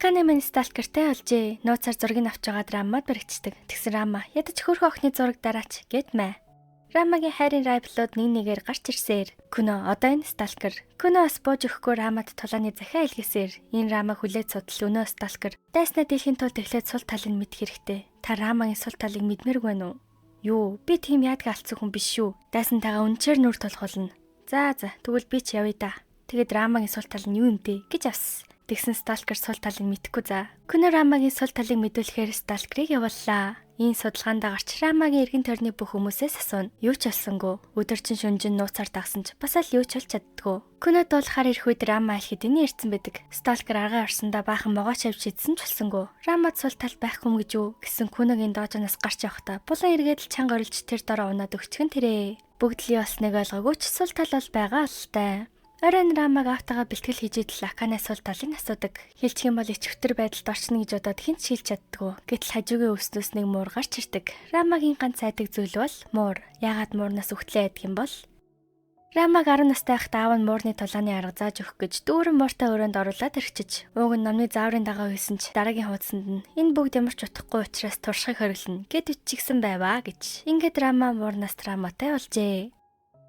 Акане минь stalker-тэй олжээ. Нууцаар зургийг авч байгаа Рамад баригддаг. Тэгсэн Рама ядаж хөрхөн охины зураг дараач гэд мэ. Рамагийн хайрын rival-ууд нэг нэгээр гарч ирсээр. Күнө одоо энэ stalker. Күнө бас бууж өгөхгүй Рамад тулааны захиа илгээсээр. Энэ Рама хүлээж судал өнөө stalker. Дайснаа дийлхийн тулд эхлээд сул талыг мэдэх хэрэгтэй. Та Рамагийн сул талыг мэдмээргүй байна уу? Юу, би тийм яадгаа алдсан хүн биш шүү. Дайсантайгаа үнчээр нүр тулхуулна. За за, тэгвэл би ч явъя да. Тэгээд Рамагийн сул тал нь юу юм бэ гэж авсан. Тэгсэн stalker сул талыг мэдэхгүй за. Күнө Рамагийн сул талыг мэдүүлэхээр stalker-ыг явууллаа. Ийм судалгаанд гарч Рамагийн эргэн тойрны бүх хүмүүсээс асууна. Юу ч болсонгүй. Өдөржин шүнжин нууцаар дагсан ч бас л юу ч болж чаддгүй. Күнө дуулахаар ирэх үед Рама аль хэдийн ирсэн байдаг. Stalker аргаа орсондоо баахан могооч авч идсэн ч болсонгүй. Рамад сул тал байхгүй юм гэж юу гэсэн Күнөгийн доожноос гарч явахдаа булан эргээд л чанга орилж тэр дороо унаад өгчгэн тэрээ. Бүгд л болсныг ойлгоогүй ч сул тал бол байгаа л тай. Оройн Рамаг автагаа бэлтгэл хийж идэл Аканай сул талыг асуудаг. Хэлчих юм бол ичвтер байдалд орчно гэж бодоод хэн ч хэлж чаддгүй. Гэтэл хажуугийн өвснөөс нэг муур гарч ирдэг. Рамагийн ганц айдаг зүйл бол муур. Яагаад муурнаас үхтлээ айдаг юм бол? Рамаг 10 настай байхдаа аав нь муурны тулааны арга зааж өгөх гэж дүүрэн мууртай өрөөнд оруулаад ирчиж. Ууг нь номны зааврын дагуу хийсэн ч дараагийн хуудсанд нь энэ бүгд ямар ч утгагүй учраас туршихыг хориглоно гэд үчигсэн байваа гэж. Ингээд Рама муурнаас травматай болжээ.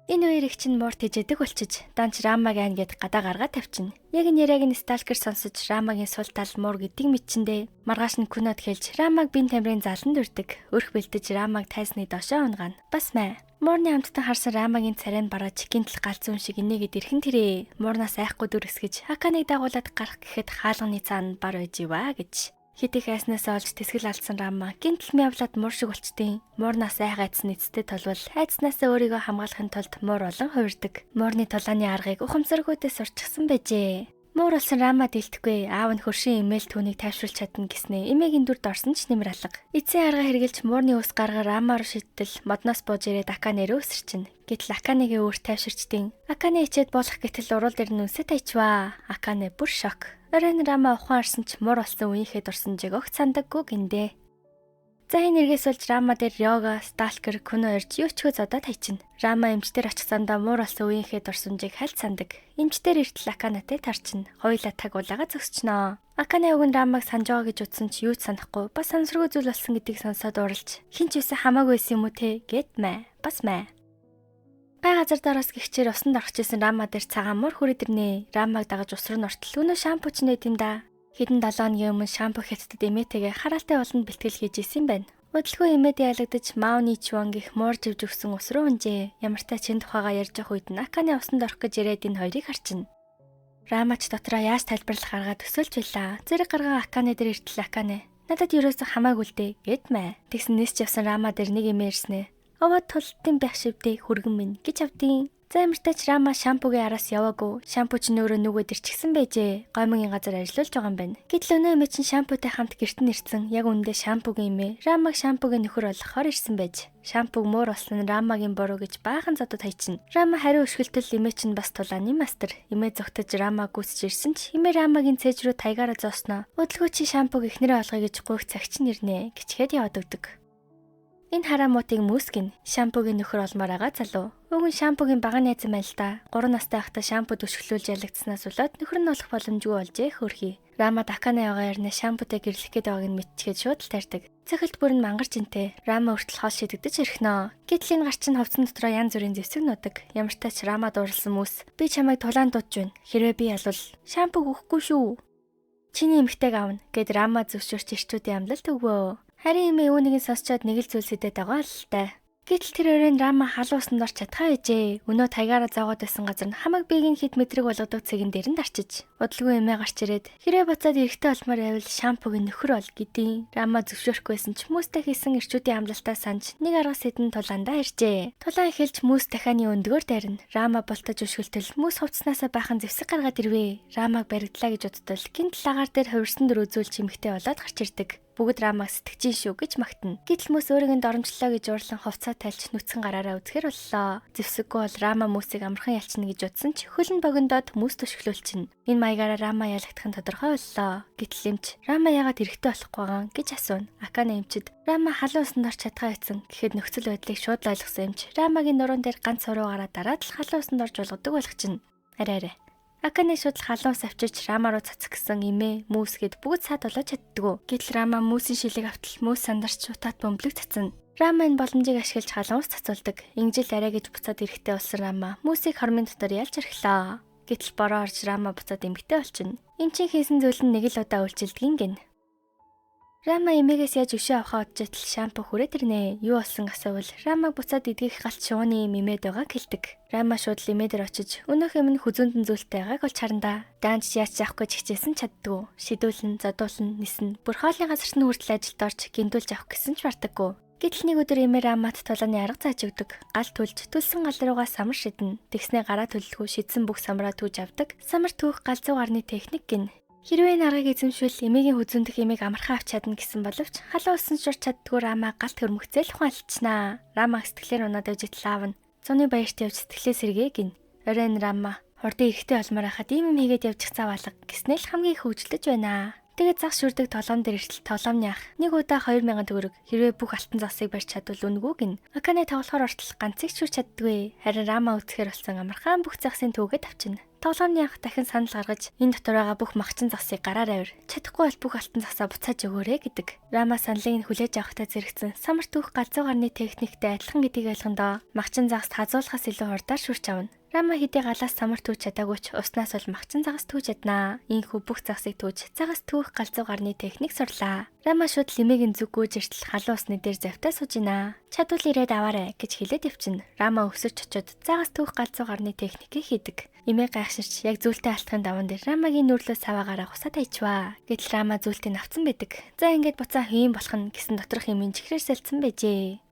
Энэ үеэр их чинь муур тэжээдэг болчиж, данч Рамаг айн гэд гадаа гаргаад тавьчихна. Яг энэ яриаг нь stalker сонсож Рамагийн сул тал муур гэдгийг мэдчиндээ. Маргааш нь Күнод хэлж Рамаг бин тамирын зааланд үрдэг. Өрх бэлдэж Рамаг тайзны доошоо унгаана. Бас мэ. Муурны амттан харсан Рамагийн царай нь бараж гинтл галзуун шиг инээгээд ирхэн тэрээ. Муурнаас айхгүй дүр эсгэж Аканыг дагуулад гарах гэхэд хаалганы цаана бар байж иваа гэж. Хит их айснаас олж тэсгэл алдсан Рама гинтл мявлаад муур шиг болчтیں۔ Муурнаас айх айдас нь эцэстээ толбол айдснаасаа өөрийгөө хамгаалахын тулд муур болон хувирдаг. Муурны тулааны аргыг ухамсаргүйдээ сурчсан байжээ. Муур болсон Рама дийлдэхгүй. Аав нь хөршин имэйл түүнийг тайвшруулж чадна гэснээ. Эмээгийн дүрд орсон ч нэмэр алга. Эцсийн арга хэрглэж муурны ус гаргаар Рама руу шидтэл модноос бууж ирээд Акане рүү өсөрчин. Гэтэл Аканегийн өөр тайвширчдیں۔ Акане ичээд болох гэтэл урал дээр нь үнсэ тайчваа. Акане бүр шок. Оройн Рама ухаан арсан ч муур болсон үеийнхээ дурсамжийг огт сандаггүй гиндэ. За энэ эргээс болж Рама дээр Йога, Stalker, Күнө ирж юу ч хөө зодоо тайчна. Рама эмчтэр очих замдаа муур болсон үеийнхээ дурсамжийг хальт сандаг. Эмчтэр иртэл Аканатай тарчна. Хоёулаа таг улаага зөксчнөө. Аканы уг нь Рамаг санаж байгаа гэж утсан ч юу ч санахгүй. Бас сансаргүй зүйл болсон гэдгийг сонсоод уралж. Хин ч байсан хамаагүй байсан юм уу те гэд мэ. Бас мэ. Гай газар дараас гихчээр усанд орох гэсэн Рама дээр цагаан муур хүрээд ирнэ. Рамаг дагаж ус руу нортол өнөө шампу ч нэ юм да. Хэдэн 7 хоногийн өмнө шампу хятадд эмээтэйгээ хараалтай болонд бэлтгэл хийж исэн юм байна. Удалгүй эмээд ялагдаж Мауны Чуан гих муур живж өгсөн ус руу унжээ. Ямартай чин тухайгаа ярьж явах үед нь Аканы усанд орох гэж ирээд энэ хоёрыг харчна. Рамач дотроо яаж тайлбарлах аргаа төсөөлж байлаа. Зэрэг гарган Аканы дээр иртэл Аканы надад ерөөсөө хамаагүй л дээ гэд мэ. Тэгсэн нисч явсан Рама дээр нэг эмээ ирснэ. Овоо тултын байх шивдээ хүргэн минь гэж авдیں۔ За ямартай ч Рама шампугийн араас яваагүй. Шампу ч нөөрэ нүгэд ирчихсэн байжээ. Гоймонгийн газар ажиллуулж байгаа юм байна. Гэтэл өнөө эмээ чинь шампутай хамт гэрт нь ирсэн. Яг үнэндээ шампугийн эмээ Рамаг шампугийн нөхөр болгохоор ирсэн байж. Шампуг муур болсон нь Рамагийн буруу гэж баахан зодод хайчна. Рама хариу өшгөлтөл эмээ чинь бас тулааны мастер. Эмээ зогтож Рама гүйцэж ирсэн ч эмээ Рамагийн цээж рүү тайгаараа зоосноо. Удалгүй чи шампуг эхнэрээ олгоё гэж гуйх цагч нь ирнэ. Гिचгээд яваад өгдөг. Энэ хараамуутыг мүсгэн шампугийн нөхөр олмоор байгаа залуу. Уг нь шампугийн бага найз юм байна л да. 3 настай байхдаа шампуд өшөглүүлж ялагдсанаас болоод нөхөр нь олох боломжгүй болжээ хөрхий. Рама Дакана яваа ярина шампутай гэрлэх гээд байгааг нь мэдчихэд шууд л тайрдаг. Цохилт бүр нь мангар жинтэй. Рама хүртэл хол шидэгдэж ирэхнөө. Гэтэл энэ гарч нь хувцсан дотроо янз бүрийн зэвсэг нуудаг. Ямартай ч Рама дурлсан мүс. Би чамайг тулаан дуудж байна. Хэрвээ би ялвал шампуг өгөхгүй шүү. Чиний эмэгтэйг авна гэд Рама зөвшөөрч ирчүүдийн амлалт өгвөө. Харин эмээ үүнийг нь сонсчоод нэг л зүйл сэдэд байгаа л та. Гэтэл тэр өрөөнд Рама халуун усанд орч чадхаа байжээ. Өнөө тайгаараа зоогоод байсан газар нь хамаг биеийн хит мэдрэг болгодог цэгэн дээр нь дарчиж. Удалгүй эмээ гарч ирээд хэрэг буцаад эрэгтэй олмоор байвал шампугийн нөхөр бол гэдیں۔ Рама зөвшөөрөхгүй байсан ч хүмүүстэй хийсэн эрчүүдийн амлалтаа санаж нэг арга сэдэн тулаандаа иржээ. Тулаан эхэлж мөс дахианы өндгөөр дайрна. Рама бултаж өшгөлтөл мөс хувцснаасаа баахан зэвсэг гаргаад ирвэ. Рамаг баригдлаа гэж бодтол гинт лагаар дээр хувирсан дөр үзүүлж эмэгтэй болоод гарч ирдэг. Бүгд Рамаг сэтгэжин шүү гэж магтана. Гэтэл мөс өөрийг нь доромжлоо гэж уурлан хувцаа тайлж нүцгэн гараараа үзэхэр боллоо. Зэвсэггүй бол Рама мөсийг амархан ялчна гэж бодсон ч хөл нь богиндоод мөс төшөглүүлчихнэ. Энэ маягаараа Рама ялагдах нь тодорхой боллоо. Гэтэл эмч Рама яагаад эрэгтэй болохгүй байгаа гэж асууна. Акана эмчид Рама халуун усанд орч чадхаа байсан гэхэд нөхцөл байдлыг шууд л ойлгосон эмч Рамагийн нуруунд дээр ганц суруу гараад дараад л халуун усанд орж болгодог болгочихно. Арай арай. Акане шууд халуун ус авчирч Рама руу цацах гэсэн эмээ, Мөс гэд бүгд саад болоод чаддгүй. Гэтэл Рама Мөсийн шилэг автал Мөс сандарч утаат бөмбөлөг цацна. Рама энэ боломжийг ашиглаж халуун ус цацуулдаг. Ингэжил арай гэж буцаад эрэхтэй болсон Рама Мөсийг хормын дотор ялж орхилоо. Гэтэл бороо орж Рама буцаад эмгтэй болчихно. Эмчийн хийсэн зүйл нь нэг л удаа үйлчилдгийн гин. Рама эмээгээс яаж өшөө авахаа бодож итл шампу хүрээд ирнэ. Юу болсон асуувал Рамаг буцаад эдгэх галт шууны юм эмээд байгааг хэлдэг. Рама шууд л эмээ дээр очиж өнөөх юм нь хүзүүндэн зүйлтэй байгааг олж харандаа. Даанч яаж явах гэж хичээсэн чаддгүй. Шидүүлэн, зодуулан, нисэн. Бүр хоолны газарт нь хүртэл ажилд орж гинтүүлж авах гэсэн ч бартаггүй. Гэтэл нэг өдөр эмээ Рамат тулааны арга зааж өгдөг. Гал түлж, түлсэн гал руугаа самар шиднэ. Тэгснээ гараа түллэхүү шидсэн бүх самраа түүж авдаг. Самар түүх галзуу гарны техник гин. Хэрвээ энэ аргыг эзэмшвэл эмээгийн хүзүүндэх эмийг амархан авч чадна гэсэн боловч халуун усан шурч чаддгүй Рама галт хөрмөгцөөл ухаан алчнаа. Рама сэтгэлээр унаад явж итэл аав нь зуны баярт явж сэтгэлээ сэргээ гин. Оройн Рама хурдан эрэхтэй олмоор хахад ийм юм хийгээд явчих цав алга гэснээр л хамгийн их хөвжлөж байна. Тэгээд зах шүрдэг толгоом дээр иртэл толгоомны ах нэг удаа 2000 төгрөг хэрвээ бүх алтан засыг барьж чадвал үнэгүй гин. Акане тоглохоор ортол ганцыг шүрч чаддгүй. Харин Рама үцхээр болсон амархан бүх загсын түүгээд авчина. Тоглоомны ах дахин санал гаргаж энэ дотор байгаа бүх махчин засыг гараар авир. Чадахгүй бол бүх алтан засаа буцааж өгөөрэй гэдэг. Рама саналыг нь хүлээж авахтай зэрэгцэн самар түүх галзуу гарны техниктэй адилхан гэдгийг ойлгондоо махчин загас хазуулахаас илүү хурдаар шүрч авна. Рама хэдий галаас самар түүж чадаагүй ч уснаас бол махчин загас түүж чаднаа. Ийхүү бүх загсыг түүж загас түүх галзуу гарны техник сурлаа. Рама шууд лимэгийн зүг гүйж иртэл халуун усны дээр завтаа сууж гинэ. Чадвал ирээд аваарай гэж хэлээд явчихна. Рама өсөрч очиод загас түүх галзуу гарны техникийг хийдэг. Эмээ гайхширч яг зүйлтэй алтахын даван дээр Рамагийн нүрлөө саваагаараа хусаад хайчваа. Гэтэл Рама зүйлтийг авцсан байдаг. За ингээд буцаа хийм болох нь гэсэн доторх юм чихрээр сэлцэн байжээ.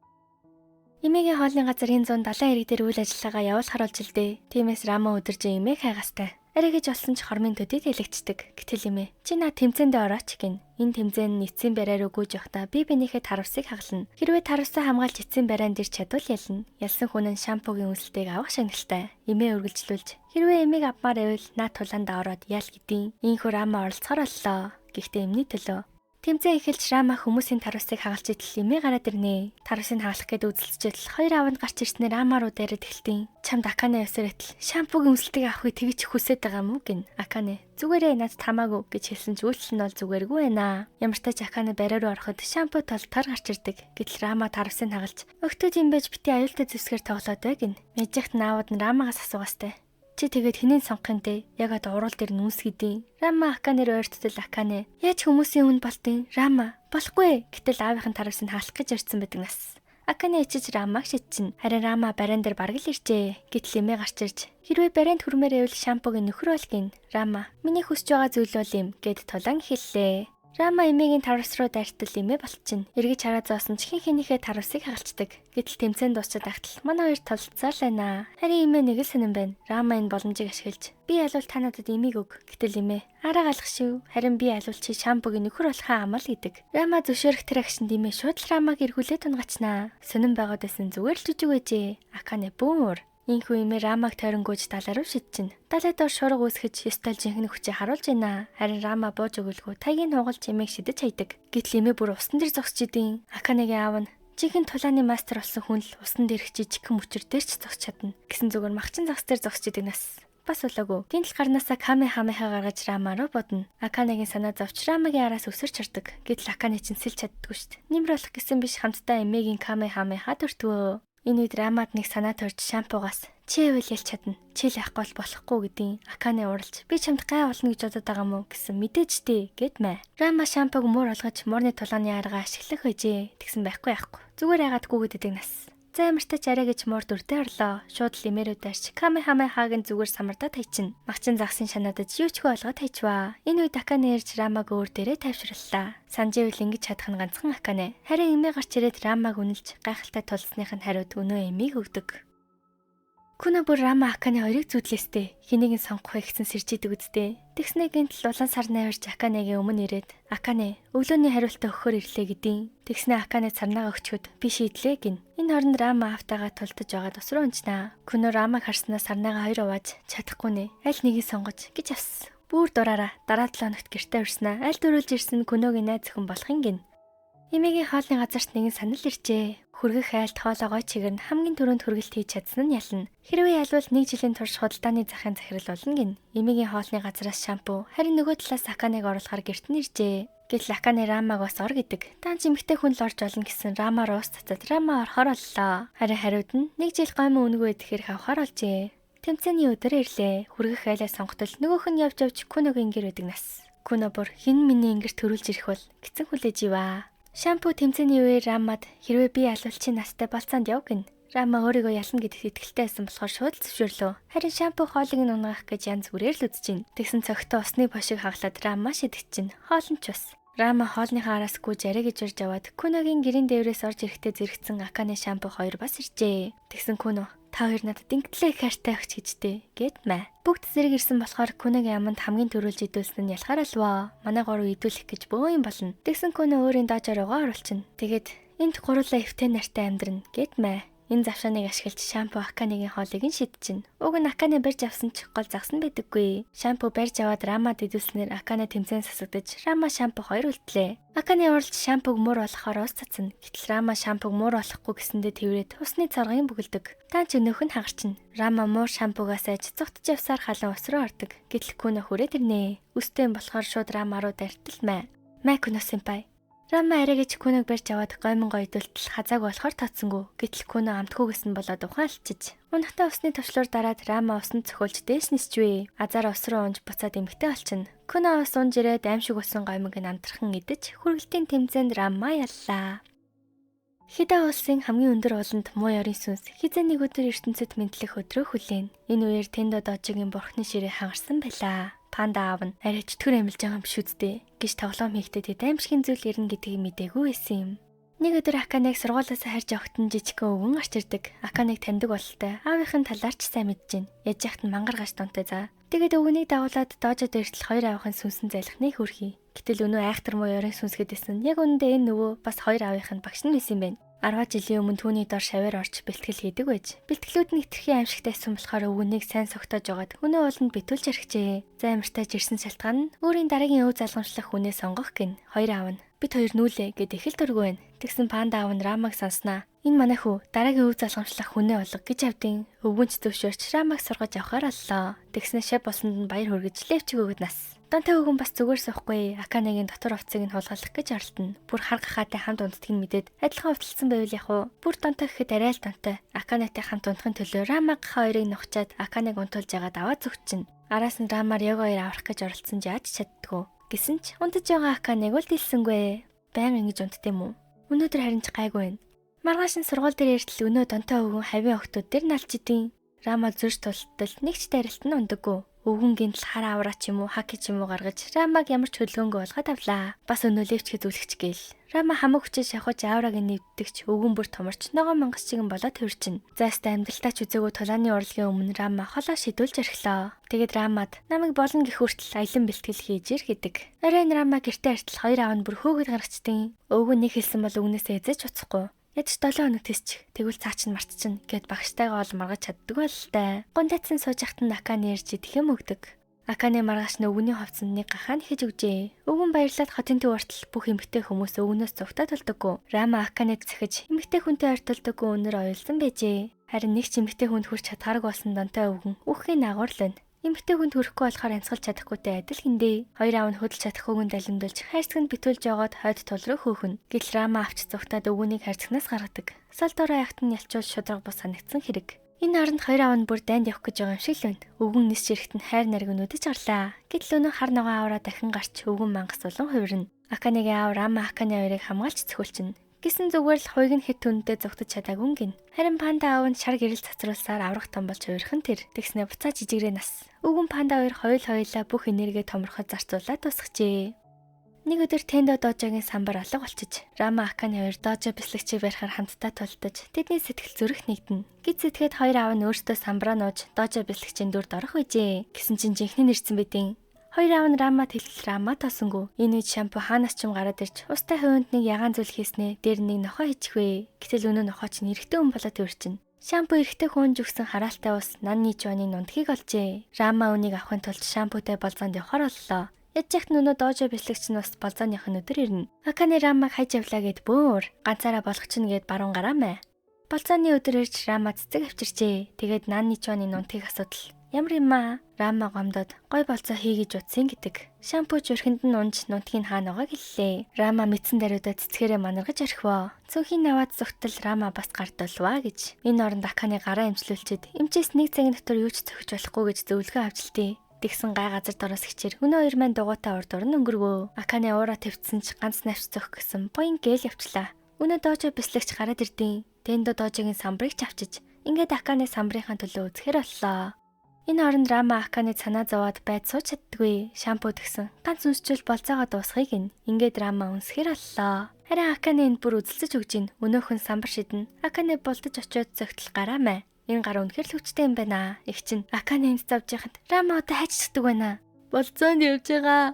Эмээгийн хоолны газар энэ 170 хэрэг дээр үйл ажиллагаагаа явуулахар болж илдээ. Тиймээс Рама өдөржин эмээг хайгастай. Арай гэж болсон ч хормын төдий тэлэгчдэг. Гэтэл эмээ чи наа тэмцээндээ орооч гин. Энэ тэмцээн нь эцсийн барай руу гүйж явахдаа би бинийхээ таравсыг хаглана. Хэрвээ таравсаа хамгаалж эцсийн барайнд ирч чадвал ялна. Ялсан хүн нь шампугийн үнсэлтийг авах шагналтай. Эмээ үргэлжлүүлж хэрвээ эмээг авмаар байвал наа тулаандаа ороод ял гэдیں۔ Ийхүү Рама оролцохоор боллоо. Гэхдээ эмний төлөө Тэмцээн эхэлж Рама хүмүүсийн таравсыг хагалж идэл эмээ гараад ирнэ. Таравсыг хагалах гээд үзэлцэж хоёр аавнд гарч ирснээр Рама руу дайраад эхэлтийн. Чамд Акане явсаар итэл шампугийн үнсэлтийг авахыг тэгж хүсээд байгаа мүү гин. Акане зүгээрээ надад хамаагүй гэж хэлсэн ч үйлдэл нь бол зүгээргүй байна. Ямар ч тач Акане барай руу ороход шампу тол тар гарч ирдэг. Гэтэл Рама таравсыг хагалж өгтөд юм байж бити аюултай зэвсгээр тоглоод бай гин. Мэжихт наавд нь Рамагаас асуугаастай. Чи тэгээд хинийн сонгох юм те? Яг одоо урал дээр нүс гэдیں۔ Рама Аканер ойрттол Акане. Яаж хүмүүсийн үн болтын? Рама болохгүй. Гэтэл аавынх нь таравсыг хаалах гэж ирсэн байдаг нас. Акане ичиж Рамаг шидчихнэ. Харин Рама барайн дээр бараг л иржээ. Гэтэл эмээ гарч ирж хэрвээ барайнд хүрмээр байвал шампугийн нөхөр бол гин. Рама миний хүсэж байгаа зүйл бол юм гэд тулаан хэллээ. Рама эмээгийн таравс руу дайртал эмээ болчихно. Эргэж хараа зоосон ч хин хинийхээ таравсыг хагалцдаг. Гэтэл тэмцээн дуусчаад ахтал манай хоёр толцсоор л байна. Харин эмээ нэг л сонин байна. Рама энэ боломжийг ашиглаж би алуул та надад эмийг өг. Гэтэл эмээ араа галах шив. Харин би алуул чи шампугийн нөхөр болохоо амал гэдэг. Рама зөвшөөрөх тэр агшинд эмээ шууд л Рамаг эргүүлээд тунгачнаа. Сонин байгаад байсан зүгээр л жүжиг байжээ. Акане бүүн уур. Ийхүү эмээ Рамаг тойронгууж далаа руу шидчихнэ. Далай доор шуурга үүсгэж ёстой жинхэнэ хүчээ харуулж байна. Харин Рама бууж өгөлгүй таягийн хугалж эмээг шидэж хайдаг. Гэтэл эмээ бүр усан дээр зогсож идэв. Аканегийн аав нь жинхэнэ тулааны мастер болсон хүн л усан дээрх жижигхэн мөчөр дээр ч зогсож чадна. Гэсэн зүгээр махчин загс дээр зогсож идэг нас. Бас болоогүй. Гинтл гарнаасаа Каме хамынхаа гаргаж Рама руу бодно. Аканегийн санаа зовч Рамагийн араас өсөрч хардаг. Гэтэл Акане чинь сэлж чаддгүй шүү дээ. Нэмэр болох гэсэн биш хамтдаа эмээгийн Каме хамынхаа төртгөө. Энэ үед Рамад нэг санаа төрж шампугаас чи байвал ялч чадна. Чи л яахгүй бол болохгүй гэдیں۔ Акане уралж би чамд гай болно гэж бодоод байгаа мó гэсэн мэдээж дээ гэд мэ. Рама шампуг муур олгож муурны тулааны арга ашиглах байжээ. Тэгсэн байхгүй яахгүй. Зүгээр яагаад гүгэд идэг нас. За ямартай ч арай гэж муур дүртэй орлоо. Шууд л эмээрүү дайрч Каме хамаа хаагийн зүгээр самардаа тайчин. Магчин загсын шанаадаж юу ч хөө олгоод тайчваа. Энэ үед Акане ирж Рамаг өөр дээрээ тайвширлаа. Санживэл ингэж чадах нь ганцхан Акане. Харин эмээ гарч ирээд Рамаг үнэлж гайхалтай тулсных нь хариуд өнөө эмийг өгдөг. Күнө бүр Рама Акане хоёрыг зүудлээстэй. Хэнийг нь сонгох вэ гэсэн сэржидэг үсттэй. Тэгснэ гинтл улаан сарны авирч Аканегийн өмнө ирээд Акане өглөөний хариултаа өгөхөр ирлээ гэдیں۔ Тэгснэ Акане сарнаагаа өгчхөд би шийдлээ гин. Энэ хооронд Рама автагаа тултаж байгаа тус руу унчнаа. Күнө Рамаг харснаа сарнаагаа хоёр угааж чадахгүй нэ. Аль нэгийг сонгож гэж авсан. Бүр дураараа дараа 7 хоногт гэртээ урьснаа аль дөрүүлж ирсэн Күнөгийн найз зөвхөн болохын гин. Эмээгийн хоолны газарт нэгэн санал иржээ. Хүргэх айлт хоолоо гой чигээр нь хамгийн түрүүнд хүргэлт хийж чадсан нь ялна. Хэрвээ ялвал нэг жилийн турш худалдааны захын захирал болно гин. Эмээгийн хоолны газараас шампу, харин нөгөө талаас Аканыг оруулахар гэрт нь иржээ. Гэтэл Аканы Рамаг бас ор гэдэг. Таан ч эмэгтэй хүн л орж олно гэсэн Рамаар уус цацаад Рама орохоор боллоо. Харин хариуд нь нэг жил гоймон үнэгүй идэхээр хавхаар олжээ. Тэмцээний өдөр ирлээ. Хүргэх айлаа сонготол нөгөөх нь явж явж Күногийн гэр өгдөг нас. Күно бүр хин миний ингэр төрүүлж ирэх бол гисэн хүлээж иваа. Шампу тэмцээний үеэр Рамад хэрвээ би алвал чи настай болцоонд яв гин. Рама өөрийгөө ялна гэдэгт итгэлтэй байсан болохоор шууд л зөвшөөрлөө. Харин шампу хоолыг нь унгаах гэж янз бүрээр л үзэж гин. Тэгсэн цогтой усны бошиг хаглаад Рама шидэгчин. Хоол нь ч бас. Рама хоолныхаа араас гүйж арай гэж урж аваад Күногийн гэрийн дээврээс орж ирэхдээ зэрэгцэн Аканы шампу хоёр бас иржээ. Тэгсэн Күно та хоёр надад ингэтлээ их хайртай өгч гэжтэй гэд мэ. Бүгд зэрэг ирсэн болохоор Күногийн аманд хамгийн түрүүлж идүүлсэн нь ялахаар алваа. Манай гурав идүүлэх гэж бөө юм болно. Тэгсэн Күно өөрийн доожоо руугаа оруулчихна. Тэгээд энд гурлаа эвтэй нартай амьдрна гэд мэ. Энэ завшааныг ашиглаж шампу Аканыгийн хоолыг нь шидчихнэ. Уг нь Аканы барьж авсан ч гол загас нь байдаггүй. Шампу барьж аваад Рамад идүүлснээр Аканы тэмцээн сасагдаж Рама шампу хоёр үлдлээ. Аканы уралж шампуг муур болохоор ус цацна. Гэтэл Рама шампуг муур болохгүй гэсэндээ тэрврээд усны цоргын бүгэлдэг. Таан ч өнөөх нь хагарчна. Рама муур шампугаас айж цугтж явсаар халуун ус руу ордог. Гэтэл Күно хүрээд ирнэ. Үстэй болохоор шууд Рама руу дартал мэ. Мэ Күно сэмпай. Рама арай гэж Күног барьж аваад гоймон гойдолтол хазааг болохоор тооцсонгүй. Гэтэл Күно амтгүй гэсэн болоод ухаан алчиж. Унахтаа усны товчлуур дараад Рама усанд цохиулж дээш нисчвээ. Азар ус руу унж буцаад эмэгтэй олчихно. Күно ус унж ирээд аимшиг усан гоймонг нь амтрхан идэж хүргэлтийн тэмцээнд Рама яллаа. Хидаа улсын хамгийн өндөр ууланд муу ёрын сүнс хизээ нэг өдөр ертөнцид мэдлэх өдрөө хүлээн. Энэ үеэр Тэндо дожигийн бурхны ширээ хагарсан байлаа. Панда аав нь арай чөтгөр амилж байгаа юм биш үсттэй гэж тоглоом хийхдээ тэд аимшигын зүйл ирнэ гэдгийг мдээгүй байсан юм. Нэг өдөр Аканыг сургуулиас харж явахад нь жижигхэн өвгөн гарч ирдэг. Аканыг таньдаг бололтой аавынх нь талаар ч сайн мэдэж байна. Яж яхад нь мангар гаш дунтай за. Тэгээд өвгөнийг дагуулад доожод эртэл хоёр аавынх нь сүнсэн залхныг хүрхий. Гэтэл өнөө айхтар муу ёрын сүнс гэдээсэн. Яг үнэндээ энэ нөгөө бас хоёр аавынх нь багш нь байсан юм байна. 10 жилийн өмнө түүний дор шаваар орж бэлтгэл хийдэг байж. Бэлтгэлүүд нь хэтэрхий аимшигтай байсан болохоор өвгөнийг сайн согтоож байгаад өнөө ууланд битүүлж архижээ. За амартай жирсэн шалтгаан нь өөрийн дараагийн өв залгамжлах хүнээ сонгох гин. Хоёр аав нь бид хоёр нүүлээ гэд их л дургүй байна. Тэгсэн панда аав нь Рамаг сонснаа. Энэ манай хүү дараагийн өв залгамжлах хүнээ олго гэж авдیں۔ Өвгөнч зөвшөөрч Рамаг сургаж авахар боллоо. Тэгснэ шав болсонд нь баяр хүргэж левчиг өгöd нас. Донтой өвгөн бас зүгээр суухгүй. Аканыгийн дотор хувцсыг нь хулгайлах гэж оролдоно. Бүр хар гахаатай хамт унтдгийг мэдээд адилхан хувцалсан байвал яг уу. Бүр донтой гэхэд арай л донтой. Аканатай хамт унтахын төлөө Рама гахаа хоёрыг нухчаад Аканыг унтуулж ягаад аваад зүгтчихнэ. Араас нь Рамаар яг хоёр аврах гэж оролдсон ч яаж чаддгүй. Гэсэн ч унтаж байгаа Аканыг бол дэлсэнгүй. Баян ингэж унтд юм уу? Өнөөдөр харин ч гайгүй байна. Маргааш нь сургууль дээр эртэл өнөө донтой өвгөн хавийн охтууд дээр налж идэв. Рама зөрж тултал нэг ч дайралт нь ундаггүй. Өвгөн гинтл хар авраа ч юм уу хаки ч юм уу гаргаж Рамаг ямар ч хөдөлгөөнгүй болгоод авлаа. Бас өнөө левчгээ зүлхч гээл. Рама хамаг хүчээ шавхаж авраг нь нэвддэгч өвгөн бүр томорч ногоон мангас чигэн болоод төрчин. Зайстай амьдралтаа ч үзээгүй тулааны урлагийн өмнө Рама холоо шидүүлж орхилоо. Тэгээд Рамад намайг болно гэх хүртэл аялан бэлтгэл хийж ир гэдэг. Оройн Рама гэртээ эртэл хоёр аав нь бүр хөөгд гаргачдیں۔ Өвгөн нэг хэлсэн бол өгнөөсөө эзэж уцахгүй. Ядч 7 хоног тэсч тэгвэл цаа чинь мартчихна гэд багштайгаа ол маргаж чаддаг бололтой. Гундайцсан сууж ахт нь Аканы ирж идэх юм өгдөг. Аканы маргааш нь өвгөний хувцсанд нэг гахаа нэхэж өгжээ. Өвгөн баярлаад хотын төв ортол бүх эмэгтэй хүмүүс өвгөнөөс зүгтаа толдоггүй. Рама Аканыг цахиж эмэгтэй хүнтэй ортолдоггүй өнөр оюулсан байжээ. Харин нэг ч эмэгтэй хүнд хүрч чадхааргүй болсон донтой өвгөн үхэхийн агуурлаа. Эмэгтэй хүнд хүрэхгүй болохоор амьсгалж чадахгүйтэй адил хиндэ. Хоёр аав нь хөдөлж чадахгүйг нь далимдуулж хайрцагт битүүлж жогоод хойд тул руу хөөхнө. Гэтэл Рама авч зүгтаад өвгөнийг хайрцагнаас гаргадаг. Сал дорой яхад нь ялчуул шудраг бус санагдсан хэрэг. Энэ оронд хоёр аав нь бүр дайнд явах гэж байгаа юм шиг л байна. Өвгөн нисч ирэхэд нь хайр нариг өнөдөж гарлаа. Гэтэл өнөө хар ногоон авраа дахин гарч өвгөн мангас улан хувирна. Аканыгийн аав Рама Аканы хоёрыг хамгаалж цохиулчихна. Гисэн зүгээр л хуйг нь хэд түндээ зугтаж чадаагүй гин. Харин панда аав нь шар гэрэл цацруулсаар аврах том болж хувирхан тэр. Тэгснэ буцаа жижигрээ нас. Өвгөн панда хоёр хоёул хоёулаа бүх энергиэ томорход зарцуулаад дуусгажээ. Нэг өдөр Тэндо дожогийн самбар алга болчиж, Рама Аканы хоёр дожо бяслагчийг барихаар хамтдаа тулдаж, тэдний сэтгэл зүрх нэгдэнэ. Гэт сэтгэхэд хоёр аав нь өөрсдөө самбараа нууж дожо бяслагчийн дүрд орох байжээ. Гэсэн чинь жинхэнэ нэрсэн бидэн. Хоёр аав нь Рамад хэлтэл Рама тоосонгүй. Энэ үед шампу хаанаас ч юм гараад ирж устай хувинд нэг ягаан зүйл хийснээ дээр нэг нохой хийчихвээ. Гэтэл өнөө нохой чинь эрэгтэй хүн болоод төрчин. Шампу эрэгтэй хүн жигсэн хараалтай ус Нанни Чоны нундгийг олжээ. Рама үнийг авахын тулд шампутай болзоонд явахар боллоо. Ядж яхад өнөө дожо бэлэгч нь бас болзооных нь өдөр ирнэ. Акане Рамаг хайж явлаа гэд бөөр ганцаараа болгочихно гэд баруун гараа мэ. Болзооны өдөр ирж Рама цэцэг авчирчээ. Тэгээд Нанни Чоны нунтгийг асуудал. Ямар юм аа? Рама гомдоод гой болцоо хий гэж утсан гэдэг. Шампуч өрхөнд нь унж нунтгийг хаана байгааг хэллээ. Рама мэдсэн даруйдаа цэцгээрээ манаргаж орхивоо. Цүнхийн аваад зүгтэл Рама бас гардуулваа гэж. Энэ оронд Аканы гараа эмчлүүлчихэд эмчээс нэг цагийн дотор юу ч цохиж болохгүй гэж зөвлөгөө авч лээ. Тэгсэн гай газар дороос хичээр өнөө хоёр маань дугуйтай урд уран өнгөрвөө. Аканы уура твцсэн ч ганц навч цох гэсэн буян гээл явчлаа. Өнөө дожо бислэгч гараад ирдیں۔ Тэндо дожогийн самбарыг ч авчиж ингээд Аканы самбарынхаа төлөө үзэхэр боллоо. Энэ оронд Рама Аканы санаа зовоод байд сууж чаддгүй. Шампу тэгсэн. Ганц үнсчүүл болцоогоо дуусхийг нь. Ингээд Рама үнсэхэр боллоо. Харин Аканы энд бүр үзэлцэж өгч гин. Өнөөхөн самбар шиднэ. Аканы булдаж очиод зөгтөл гараа мэ. Энэ гар үнэхэр л хүчтэй юм байна. Их чинь Аканы энд зовж яхад Рама одоо хайчдаг байна. Болцоонд явж байгаа.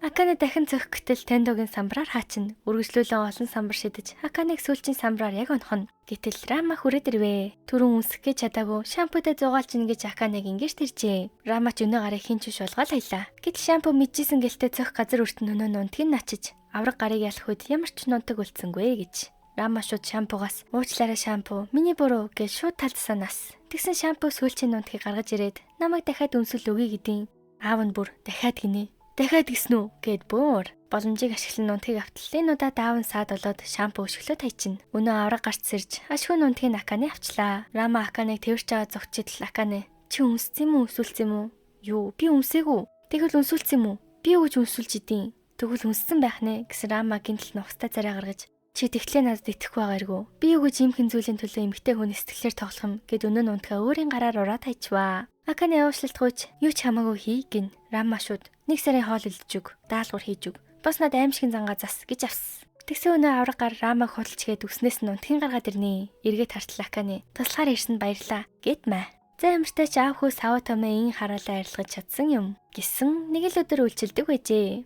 Аканы дахин цохих гэтэл Тендогийн самбараар хаачна. Үргэлжлүүлэн олон самбар шидэж Аканыг сүүлчийн самбараар яг онхоно. Гэтэл Рама хүрээд ирвэ. Түрүүн үнсэх гэж чадаагүй шампутай зугаалж ин гэж Аканыг ингэж тэржээ. Рама ч өнөө гарыг хин ч биш болгоол хаялаа. Гэтэл шампу мэдчихсэн гэлтэй цохих газар өртөн өнөө нунтгийг начиж авраг гарыг ялах үед ямар ч нунтаг үлдсэнгүй гэж. Рама шууд шампугаас уучлаарай шампу миний буруу гэж шууд талдсан нас. Тэгсэн шампу сүүлчийн нунтгийг гаргаж ирээд намайг дахиад үнсэл өгье гэдیں۔ Аав нь бүр дахиад гинэ. Дахиад гисэн үү гэд бөөр. Боломжийг ашиглан нунтгийг автал. Энэ удаа даавн саад болоод шампу өшөглөө тайчин. Өнөө авраг гарч сэрж ашгүй нунтгийг Аканы авчлаа. Рама Аканыг тэрч аваад зогчидл Аканы чи үнссэн юм уу өсвөлцсөн юм уу? Юу би үнсээгүй. Тэгвэл үнсүүлсэн юм уу? Би юу гэж үнсүүлж идэв? Тэгвэл үнссэн байх нэ гэсэн Рама гинтл нухацтай царай гаргаж чи тэгтлээ надад итгэхгүй байгаа эргүү. Би юу гэж иймхэн зүйлийн төлөө эмгтэй хүн сэтгэлээр тоглох юм гэд өнөө нунтгаа өөрийн гараар ураад хайчваа. Аканы уушлалт гуйж юу ч хамаагүй хий гин. Рама шууд нэг сарын хоол илдэж өг, даалгавар хийж өг. Бас над аимшигын зангаа зас гэж авсан. Тэгсэн өнөө авраг гар Рамаг худалч гээд үснээс нь унтгийн гаргаад ирнэ. Эргээд хартал Аканы туслахаар ирсэнд баярлаа гэд мэ. За ямартай ч аав хүү сав томээ ин хараалаа арилгаж чадсан юм гэсэн нэг л өдөр үйлчилдэг байжээ.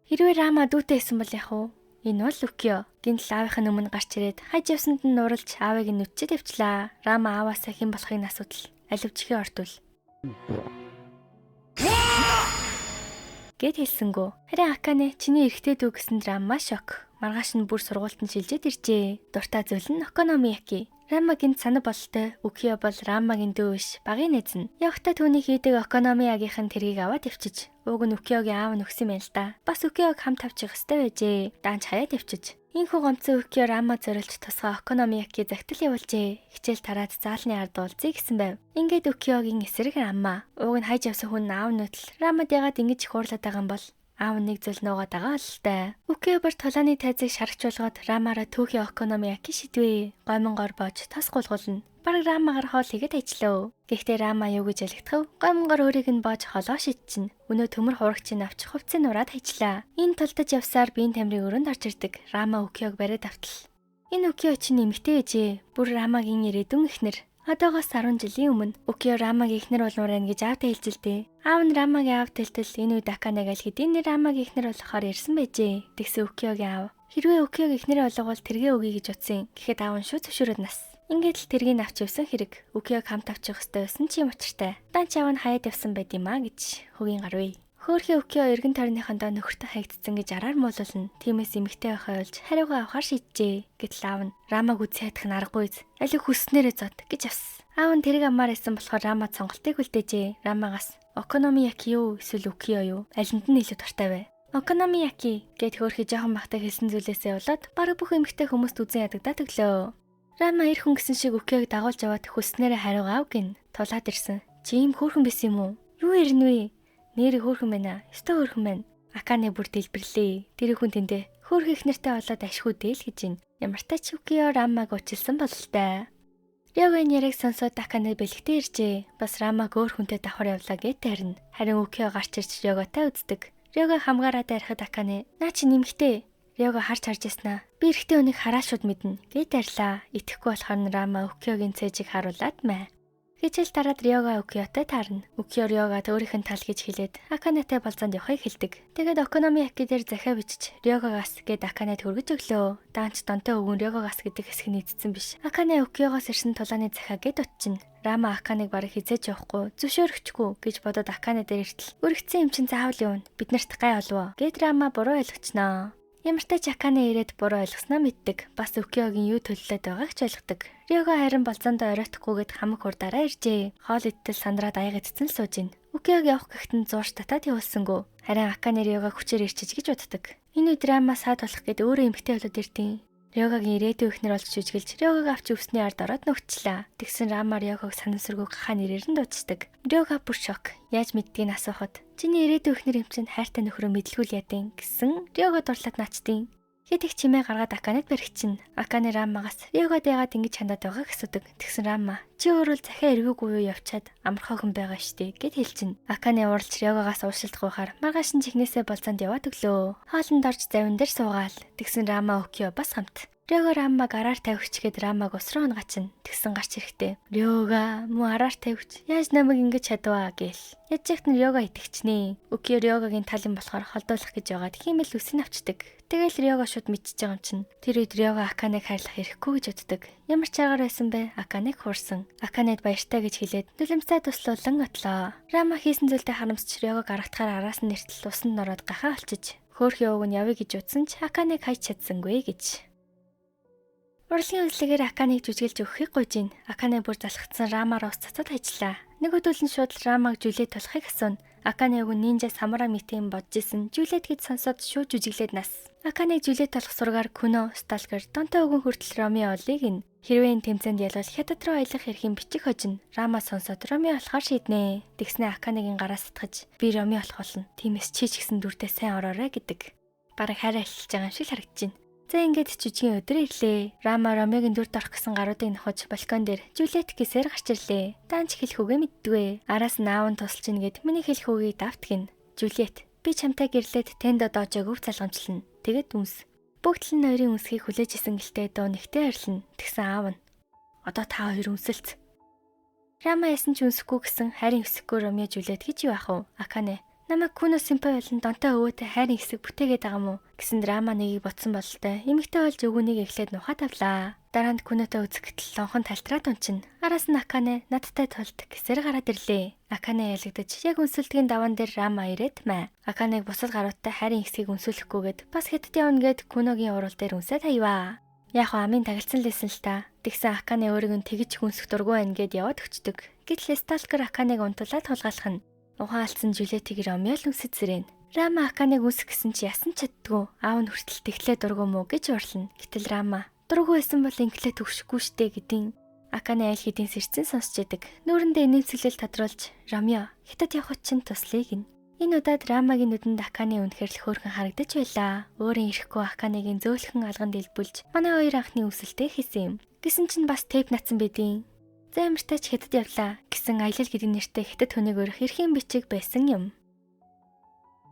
Хэрвээ Рама дүүтэй исэн бол яах вэ? Энэ бол Үкио. Гинтл аавынхаа өмнө гарч ирээд хаж явсанд нь нууралж аавыг нь нүтчихэд явчлаа. Рама ааваасаа хэн болохыг нь асуудал. Аливжихээ ортвол гэд хэлсэнгүү. Харин Акане чиний эрэгтэй дүү гэсэн Рама шок. Маргааш нь бүр сургуультанд шилжээд иржээ. Дуртай зүйл нь Окономияки. Рама гинт санаа бололтой. Үкио бол Рамагийн дүү биш, багын найз нь. Явхдаа түүний хийдэг Окономиягийнхэн тэргийг аваад явчиж. Уг нь Үкиогийн аав нь өгсөн юм л да. Бас Үкиог хамт авчих ёстой байжээ. Даанч хаяад явчиж. Инхүү гомцсон Үкио Рама зориулж тусгай Окономияки загтал явуулжээ. Хичээл тараад заалны ард уулзъя гэсэн байв. Ингээд Үкиогийн эсрэг Рама. Уг нь хайж явсан хүн аав нүтэл Рамад ягаад ингэж их уурлаад байгаа юм бол аав нэг зүйл нуугаад байгаа л та. Үкио бүр тулааны тайзыг шарагч болгоод Рамаараа түүхий Окономияки шидвэ. Гомонгоор боож тос гулгуулна. Бараг Рамагаар хоол хийгээд ажиллав. Гэхдээ Рама юу гэж ялагдах вэ? Гомонгоор өөрийг нь боож холоо шидчихнэ. Өнөө төмөр хуурагчийг авч хувцсыг нураад хайчлаа. Энэ тултаж явсаар биеийн тамирын өрөөнд орж ирдэг. Рама Үкиог бариад автал. Энэ Үкио чинь эмэгтэй ээжээ. Бүр Рамагийн ирээдүйн эхнэр. Одоогоос 10 жилийн өмнө Үкио Рамагийн эхнэр болмоор байна гэж аавтай хэлжилдээ. Аав нь Рамагийн аав тэлтэл энэ үед Аканег аль хэдийн нэр Рамагийн эхнэр болохоор ярьсан байжээ. Тэгсэн Үкиогийн аав хэрвээ Үкиог эхнэрээ болгоул тэргээ өгье гэж утсан. Гэхэд аав нь шууд зөвшөөрөөд нас. Ингээд л тэргийг авч явсан хэрэг. Үкиог хамт авчих ёстой байсан ч юм учиртай. Дан чав нь хаяад явсан байд юм а гэж хөгийн гарвэ. Хөөрхий Үкио эргэн тойрныхондоо нөхөртөө хаягдсан гэж араар муулуулна. Тиймээс эмэгтэй байхаа болж хариугаа авахар шийджээ. Гэтэл аав нь Рамаг үзэх ядах нь аргагүй. Алиг хүсснээрээ зод гэж авсан. Аав нь тэрэг амаар исэн болохоор Рамад сонголтыг үлдээжээ. Рамагаас Окономияки юу эсвэл Үкио юу? Алинд нь илүү дуртай вэ? Окономияки гэд хөөрхий жоохон бахтай хэлсэн зүйлээсээ болоод бараг бүх эмэгтэй хүмүүст үзэн ядагдаад өглөө. Рама эр хүн гэсэн шиг Үкиог дагуулж яваад хүсснээрээ хариугаа ав гин. Тулаад ирсэн. Чи ийм хөөрхөн байсан юм уу? Юу ирнэ вэ? Нэрээ хөөрхөн байна. Өстой хөөрхөн байна. Акане бүр дэлбэрлээ. Тэр хүн тэндээ хөөрхөн их нэртэй болоод ашгүй дээл гэж байна. Ямартай ч Үкио Рамаг уучлсан бололтой. Рёгийн яриг сонсоод Акане бэлэгтээ иржээ. Бас Рамаг өөр хүнтэй давхар явлаа гэд тарина. Харин Үкио гарч ирж Рёготой үздэг. Рёго хамгаараа дайрахад Акане наа чи нэмэгтэй. Рёго харж харж яснаа. Би эрэгтэй хүнийг хараа шууд мэднэ гэд тарьлаа. Итгэхгүй болохоор нь Рама Үкиогийн цээжийг харуулад мэ. Хичээл дараад Рёга Укиотой таарна. Укио Рёгад өөрийнх нь тал гэж хэлээд Аканетай болзонд явахыг хэлдэг. Тэгээд Окономияки дээр захиа бичиж Рёгагаас гээд Аканед хүргэж өглөө. Даанч донтой өвгөн Рёгагаас гэдэг хэсэг нь эцсэн биш. Акане Укиогоос ирсэн тулааны захиа гээд утчихна. Рама Аканыг бараг хизээж явахгүй, зөвшөөрөхчгүй гэж бодоод Акане дээр иртэл өргөцсөн юм чин заавал явна. Биднэрт гай олвоо гэд Рама буруу ойлгочноо. Ямартай ч Акане ирээд буруу ойлгосноо мэддэг. Бас Укиогийн юу төлөлөөд байгааг ч ойлгодог. Рёга харин болзондоо оройтохгүйгээд хамаг хурдаараа иржээ. Хоол идтэл сандраад аяг идсэн л сууж гин. Укиог явах гэхэд нь зурш татаад явуулсангүй. Харин Акане Рёга хүчээр ирчиж гэж боддог. Энэ үед Рама саад болох гээд өөрөө эмгтэй болоод иртин. Рёгагийн ирээдүйн эхнэр болж жүжиглж Рёгаг авч өвсний ард ороод нүгчлээ. Тэгсэн Рама Рёгаг санамсаргүй гахаа нэрээр нь дуудчихдаг. Рёга бүр шок. Яаж мэддгийг асуухад чиний ирээдүйн эхнэр юм чинь хайртай нөхрөө мэдлгүй л ядын гэсэн Рёга дурлаад наачдیں۔ Хэд их чимээ гаргаад Аканед баригчин. Акане Рамагаас Рёгад яагаад ингэж хандаад байгааг асуудаг. Тэгсэн Рама чи өөрөө л захиа эргээгүй юу явчаад амархан хүн байгаа штэ гэд хэлчин. Акане уралж Рёгагаас уушлах гуйхаар маргааш нь чихнээсээ болзонд яваад өглөө. Хоолнд орж завин дээр суугаал. Тэгсэн Рама Укио бас хамт. Рёга Рамаг араар тавигч гэд Рамаг ус руу унгаачин. Тэгсэн гарч ирэхтэй. Рёга мөн араар тавигч. Яаж намайг ингэж чадваа гээл. Яаж яхад нь Рёга итгэчнээ. Укио Рёгагийн тал юм болохоор холдуулах гэж байгаад хиймэл үсийг авчдаг. Тэгэл Рёга шууд мэдчихэж байгаа юм чинь. Тэр үед Рёга Аканыг хайрлах эрхгүй гэж боддог. Ямар ч аргаар байсан бэ? Аканыг хуурсан. Аканед баяртай гэж хэлээд нулимсаа туслуулан отлоо. Рама хийсэн зүйлдээ харамсч Рёгаг аргатахаар араас нь нэртэл усанд ороод гахаа олчиж. Хөөрхийн ууг нь явъя гэж утсан ч Аканыг хайж чадсангүй гэж. Урлагийн үзлэгээр Аканыг жүжиглж өгөхийг гуйж гин. Акане бүр залхагдсан Рамаар ус цацаад ажиллаа. Нөгөөдөл нь шууд Рамаг жүлээ тулахыг асууна. Акане өгөн нинжа самурай митийн бодож исэн. Жүлээд гэж сонсоод шууд жүжиглээд нас. Аканыг жүлээ тулах сургаар Күно, Сталкер, Донтой өгөн хүртэл Ромео олыг ин. Хэрвээ энэ тэмцээнд ялвал хятад руу аялах эрхийн бичих хожино. Рама сонсоод Ромео болохоор шийднэ. Тэгснэ Аканыгийн гараас татгаж би Ромео болох болно. Тиймээс чи ч гэсэн дүрдээ сайн ороорой гэдэг. Бараг хайраа эхэлж байгаа юм шиг харагдаж байна. За ингээд жүжигийн өдөр ирлээ. Рама Ромеогийн дүрд орох гэсэн гаруудыг нохож балкон дээр Жулиет гэсээр гарч ирлээ. Даанч хэлэх үгээ мэддгүй. Араас нь аав нь тусалж ин гэд миний хэлэх үгийг давтгин. Жулиет би чамтай гэрлээд тэнд доожоог өв залгамжлана. Тэгээд үнс. Бүгд л нь хоёрын үнсхийг хүлээж исэн гэлтэй дуу нэгтээ арилна. Тэгсэн аав нь. Одоо та хоёр үнсэлц. Рама ясан ч үнсэхгүй гэсэн хайрын хэсэггүй Ромео Жулиет гэж юу ах вэ? Акане намайг Күно сэмпай болон донтой өвөөтэй хайрын хэсэг бүтээгээд байгаа мó гэсэн драма нэгийг бодсон бололтой. Эмэгтэй болж өвгөнийг эхлээд нухаа тавлаа. Дараа нь Күнотой үзэх гэтэл лонхон талтраад унчин. Араас нь Акане надтай тулд гэсээр гараад ирлээ. Акане ялагдаж яг үнсэлтгийн даваан дээр Рама ирээд мэ. Аканыг бусад гаруудтай хайрын хэсгийг үнсүүлэхгүйгээд бас хятад явна гэд Күногийн урал дээр үнсээд хаява. Яг амын тагалцсан лээсэн л та. Тэгсэн Акане өөрийг нь тэгж хүнсэх дургүй байна гэд яваад өчтдөг. Гэтэл Сталкер Аканыг унтуулаад хулгайлах нь. Ухаан алдсан Жулиетийг Ромео л үнсэж сэрэн. Рама Аканыг үнсэх гэсэн чи ясан ч чаддгүй. Аав нь хүртэл тэглээ дургүй мүү гэж урлана. Гэтэл Рама дургүй байсан бол инглээ төгшөхгүй штэ гэдیں۔ Аканы айл хэдийн сэрцэн сонсч идэг. Нүүрэндээ инээмсэглэл тодруулж Ромео хятад явахад чинь туслая гин. Энэ удаад Рамагийн нүдэнд Аканы үнэхээр л хөөрхөн харагдаж байлаа. Өөрийн ирэхгүй Аканыгийн зөөлхөн алганд дэлбүүлж манай хоёр анхны үнсэлтээ хийсэн юм. Гэсэн чинь бас тэйп натсан бидیں। За ямартай ч хятад явлаа гэсэн аялал гэдэг нэртэй хятад хүнийг өрөх эрхийн бичиг байсан юм.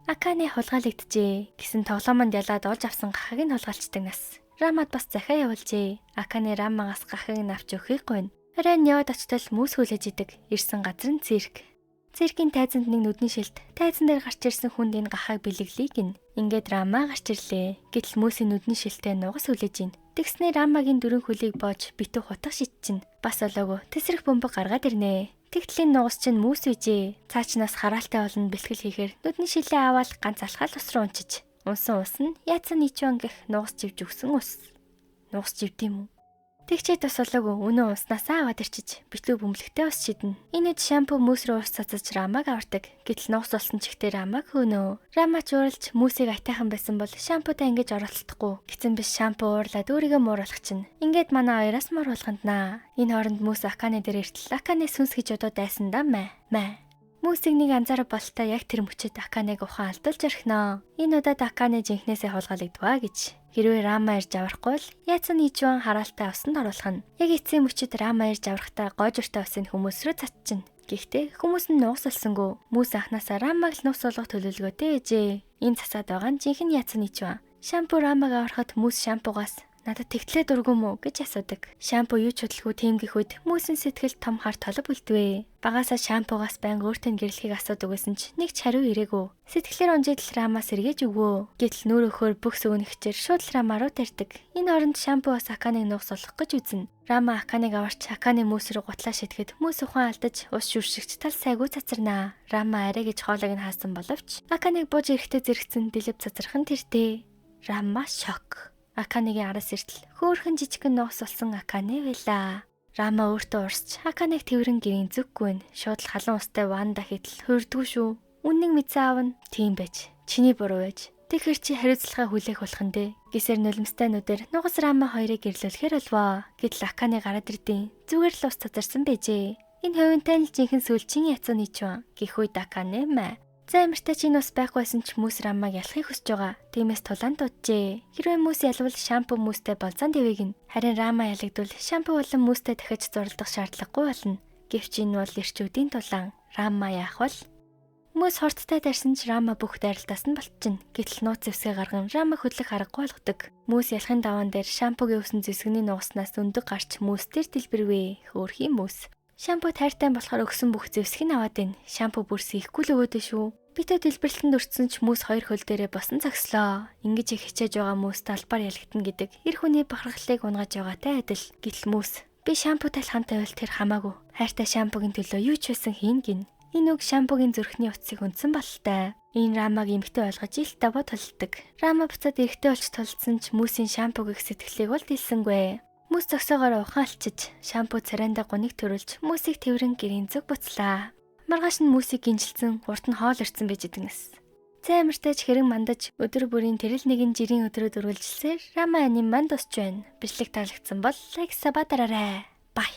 Аканы хулгайлэгджээ гэсэн тоглоомонд ялаад олж авсан гахаг нь хулгайлчдаг нас. Рамад бас захиа явуулжээ. Аканы Рамагаас гахаг нь авч өгөхийг гуйна. Харин яваад очтол мүс хүлээж идэг. Ирсэн газар нь цирк. Циркийн тайзанд нэг нүдний шилт. Тайзан дээр гарч ирсэн хүнд энэ гахааг бэлэглэе гин. Ингээд Рама гарч ирлээ. Гэтэл хүмүүсийн нүдний шилтэй нугас хүлээж ин. Тэгснээр Рамагийн дөрвөн хөлийг боож битүү хутга шидчин. Бас олоогүй тэсрэх бөмбөг гаргаад ирнэ. Тэгтлийн нугас чинь мүс үжээ. Цаачнаас хараалтай болно бэлтгэл хийхээр нүдний шилээ аваад ганц алхаал ус руу унчиж. Унсан ус нь яатсан ничван гэх нугас живж өгсөн ус. Нугас живд юм уу? Тэгчээ тус олоогүй өнөө унснаасаа аваад ирчиж битлүү бөмбөлөгтэй ус шиднэ. Энэ үед шампу мүс рүү ус цацаж Рамаг авардаг. Гэтэл нугас болсон чигтээ Рамаг хөөнөө. Рама ч ууралж мүсийг айтайхан байсан бол шампутай ингэж оролцохгүй. Гэтэн биш шампу уурлаад өөрийгөө мууруулах чинь. Ингээд манай хоёроос мууруулханднаа. Энэ хооронд мүс Акане дээр иртэл Акане сүнс гэж бодоод дайсандаа мэ. Мэ. Мүсийг нэг анзаараа болтой яг тэр мөчөд Аканег ухаан алдуулж орхино. Энэ удаад Акане жинхнээсээ хулгайлагдваа гэж. Хэрвээ Рама ирж аврахгүй бол яатсан Ичуан хараалтай усанд оруулах нь. Яг эцсийн мөчөд Рама ирж аврахтаа гоожуртай усын хүмүүс рүү цацчихна. Гэхдээ хүмүүс нь нугас олсонгүй. Мүс анхнаасаа Рамаг л нугас болгох төлөвлөгөөтэй ээжээ. Энэ цацаад байгаа нь жинхэнэ яатсан Ичуан. Шампу Рамаг аврахад мүс шампугаас Надад тэгтлээ дургүй мүү гэж асуудаг. Шампу юу ч хөдөлгүй тийм гэх үед Мөсийн сэтгэл том хар толб үлдвэ. Багасаа шампугаас байнга өөртөө гэрлэхийг асуудаг байсан ч нэг ч хариу ирээгүй. Сэтгэлээр унжидл Рамаас эргэж өгвөө. Гэтэл нүүр өхөр бүх сүгнэгчээр шууд л Рама руу тарьдаг. Энэ оронд шампу бас Аканыг нуугс болох гэж үзнэ. Рама Аканыг аварч Аканы мөс рүү гутлаа шидэхэд мөс ухаан алдаж ус шүршигч тал сайгүй цацарнаа. Рама арай гэж хоолойг нь хаасан боловч Аканыг бууж ирэхдээ зэрэгцэн дэлэв цацрах нь тэртээ. Рама шок. Аканыгийн араас иртэл хөөхөн жижигхэн нугас болсон Аканы байлаа. Рама өөртөө урсч Аканыг тэрэн гэрийн зүггүй нь шууд л халуун устай ванда хитэл хуурдгүй шүү. Үннийг мэдсэн аав нь тийм байж. Чиний буруу байж. Тэгэхээр чи хариуцлагаа хүлээх болох нь дээ. Гисэр нулимстай нүдэр нугас Рама хоёрыг гэрлүүлэхээр болвоо. Гэтэл Аканы гараад ирдیں۔ Зүгээр л ус цацарсан байжээ. Энэ хувинтай л жинхэнэ сүүлчийн яцуу нийчвэн. Гэх үед Аканы мэ. За амартай чи энэ ус байхгүйсэн ч Мөс Рамаг ялахыг хүсэж байгаа. Тиймээс тулаан дууджээ. Хэрвээ Мөс ялвал шампу Мөстэй болзон дэвэгнэ. Харин Рама ялагдвал шампу болон Мөстэй дахиж зурлах шаардлагагүй болно. Гэвч энэ бол эрчүүдийн тулаан. Рама яах вэ? Мөс хурдтай дайрсан ч Рама бүх дайралтаас нь болчихно. Гэтэл нууц зэвсгээ гарган Рама хөдлөх аргагүй болгодог. Мөс ялахын даваан дээр шампугийн өсөн зэвсгэний нугаснаас өндөг гарч Мөс дээр дэлбэрвэ. Хөөрхийн Мөс. Шампу тайртай болохоор өгсөн бүх зэвсгийг нь аваад байна. Шампу бүр сэхгүй л өгөөд шүү. Битүү дэлбэрэлтэнд өртсөн ч Мөс хоёр хөл дээрээ босон зогслоо. Ингэж их хичээж байгаа Мөс талбар ялагдана гэдэг эр хүний бахархлыг унгаж байгаатай адил. Гэтэл Мөс би шампутай л хамт байвал тэр хамаагүй. Хайртай шампугийн төлөө юу ч байсан хийн гин. Энэ үг шампугийн зүрхний утсыг хүндсэн бололтой. Энэ Рамаг эмэгтэй болгож ил даваа тулдаг. Рама буцаад эрэгтэй болж тулдсан ч Мөсийн шампуг их сэтгэлийг бол дэлсэнгүй. Мөс зогсоогоор ухаан алчиж, шампу царайндаа гуниг төрүүлж, Мөсийг тэрэн гэрийн зүг буцлаа. Маргааш нь Мөсийг гинжилсэн, урт нь хоол ирсэн байж идэгнэс. Цай амартай ч хэрэн мандаж, өдөр бүрийн тэрэл нэгэн жирийн өдрүүд үргэлжилсээр Рама аним манд тусч байна. Бичлэг таалагдсан бол лайк саба дараарай. Бай.